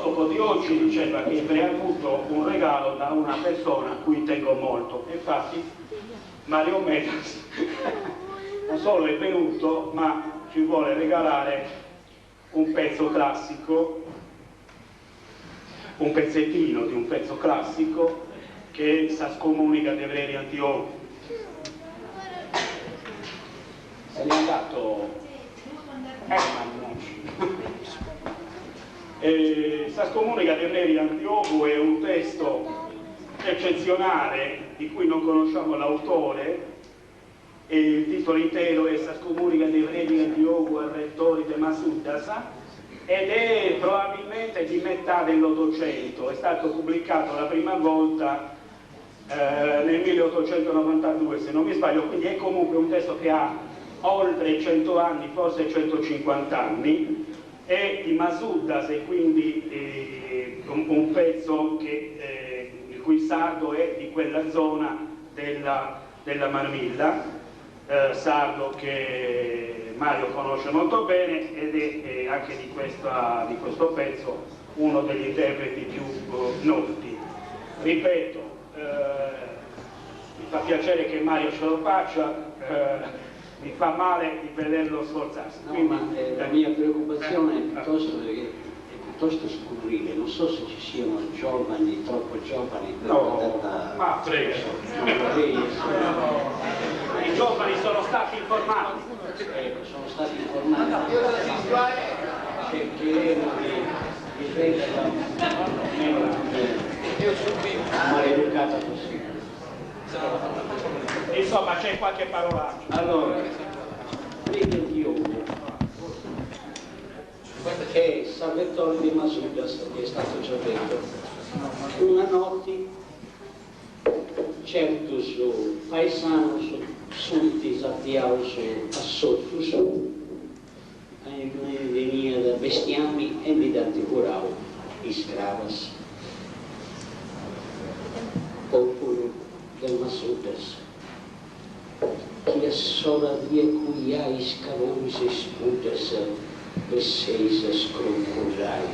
L'oroscopo di oggi diceva che avrei avuto un regalo da una persona a cui tengo molto. Infatti Mario Medas non solo è venuto, ma ci vuole regalare un pezzo classico, un pezzettino di un pezzo classico che è Sa scomunica de Predi Antiogu. Se n'è andato Herman eh, Sa scomunica de Predi Antiogu è un testo eccezionale di cui non conosciamo l'autore e il titolo intero è Sa scomunica de Predi Antiogu a rettori de Masuddas ed è probabilmente di metà dell'Ottocento, è stato pubblicato la prima volta eh, nel 1892 se non mi sbaglio, quindi è comunque un testo che ha oltre 100 anni, forse 150 anni, è di Masuddas e quindi eh, un, un pezzo che, eh, il cui sardo è di quella zona della, della Marmilla, eh, sardo che Mario conosce molto bene ed è, è anche di, questa, di questo pezzo uno degli interpreti più eh, noti. Ripeto, eh, mi fa piacere che Mario ce lo faccia, eh, mi fa male di vederlo sforzarsi. No, Quindi, ma eh, la mia preoccupazione è piuttosto, è piuttosto scurrile, non so se ci siano giovani, troppo giovani per No, poterla... ma prego. Non vorrei essere... I giovani sono stati informati. Ecco, sono stati informati. Cercheremo di, di renderla meno eh, maleducata possibile. Insomma, c'è qualche parolaccia. Allora, Predi Antiogu, che è Salvatore di Masuddas, che è stato già detto, una notte certos paesanos sunt sartiaus a s'ortus, teniat bestiami e ndi dd'ant furau is crabas. Populu de Masuddas, chi a sola die cuiais cabonis e is puddas besseis a scrucullai,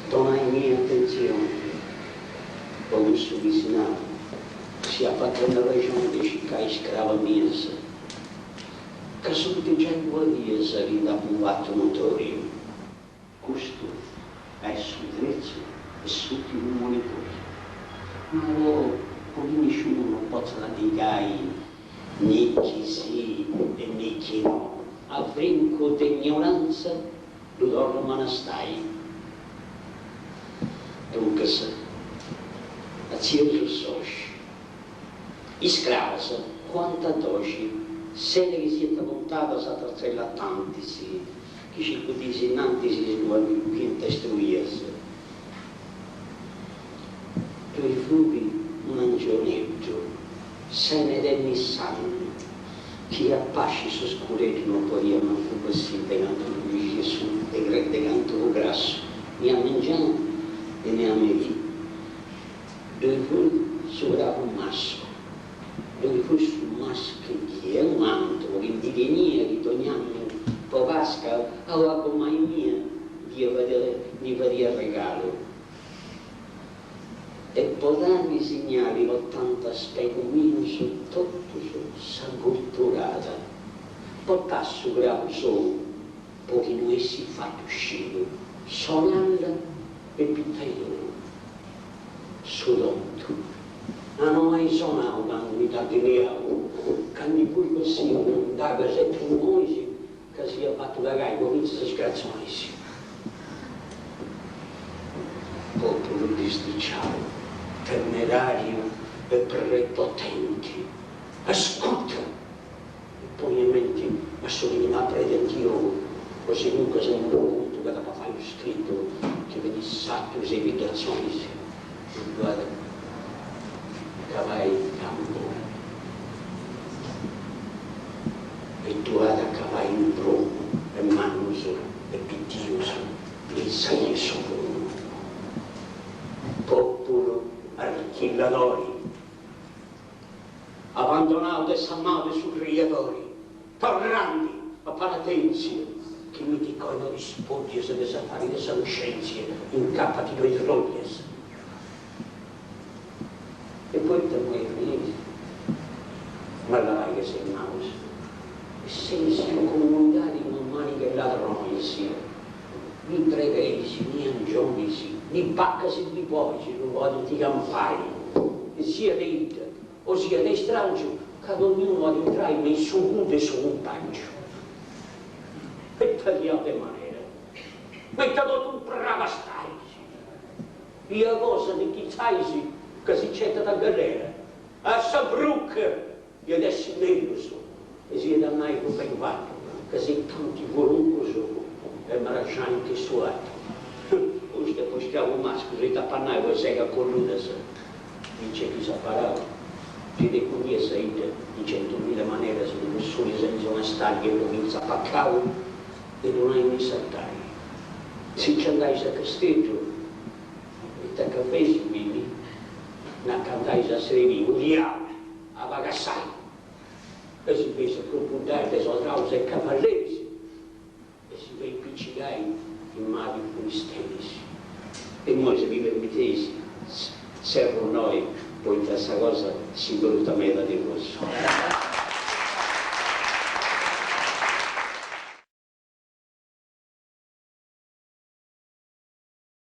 donaimì atentzioni po cussu chi si nau, si apa a tenni arrexoni de circai is crabas mias, ca sunt giai duas dies chi nd'apu fatu notoriu. Custu est su tertzu e s'ùrtimu monitoriu. Ma po po chi nisciunu no potzat negai ni chi sì e ni chi no, a brincu de ignorantza ddu torru a manastai. Duncas, atziaus s'osci. Is crabas cuant a doxi, sene chi siant contadas atras tres latantis chi cincu diis innantis dduas fiant istruias. Ddoi fut un'angioneddu sene tenni s'annu chi a pasci su scureddu no podiat mancu bessiri de cantu fut de cantu fut grassu, ni a mengianu e ni a merì. Ddoi fut su crabu mascu. Ddoi fut su mascheddi e unu antru chi ndi tenia chi dogn'annu po Pasca a una gomai mia ndi fadiat regalu. E po dai signali portànt speguminus totus sa gurturada. Portàt su crabu sou po chi no essit fatu scidu, sonalla e pitaiolu. Su tontu. Ma no mai sonau candu mi dd'at liau, ca ndi fui bessiu cun dagas e trumonis ca s'iat fatu cagai po fintzas is cratzonis. Populu disdiciau, temerariu e prepotenti, ascurta e poni a menti a su chi mi nat predi Antiogu, o sinuncas no ddu contu ca t'apu a fai unu scritu chi benit satus e biddatzonis e ddu at acabbai in campu e ddu at acabbai in prumu e mannus e pitius in sa die 'e su furru. Populu archilladori. Abandonau de sa manu de su Criadori, torrandi a penitèntzia chi. Chi mi ti coi no ti spòddias de s'afari de sa cuscèntzia incapa ti ddoi sròddias. E poita moi arriis? Malai ca seis maus e seis in comunidadi non màniga 'e ladronis, ni brebeis, ni angionis, ni bacas ni bois no podint campai, siat de 'idda o siat de istràngiu, ca donniunu at intrai me in su cuu de su cumpàngiu. Ita dialu de manera! Ma ita totu imprabastais! Ia cosa de ghitzais ca si nc'etat a galera, a sa bruca! Iat essi mellus e si iat a nai prus beni fatu ca seis tanti furuncus e mraxani che su 'atu. Custu est po schiavus mascus, ita ap'a nai po is egas colludas? Mi nc'est chi s'at parau chi de cundia sa 'idda in centumilla maneras de cuss'uri senza onestadi e po fintzas pacau de ddu nai in sartai. Si nci andais a Casteddu ita ca feis mimi na ca andais a srebiri u diaulu a bagassai e si feis acumpuddai de sodraus e cavalleris e si fait picigai in mabi furisteris. E immoi si mi permiteis serru innoi poita sa cosa s'imbrutat meda de prus.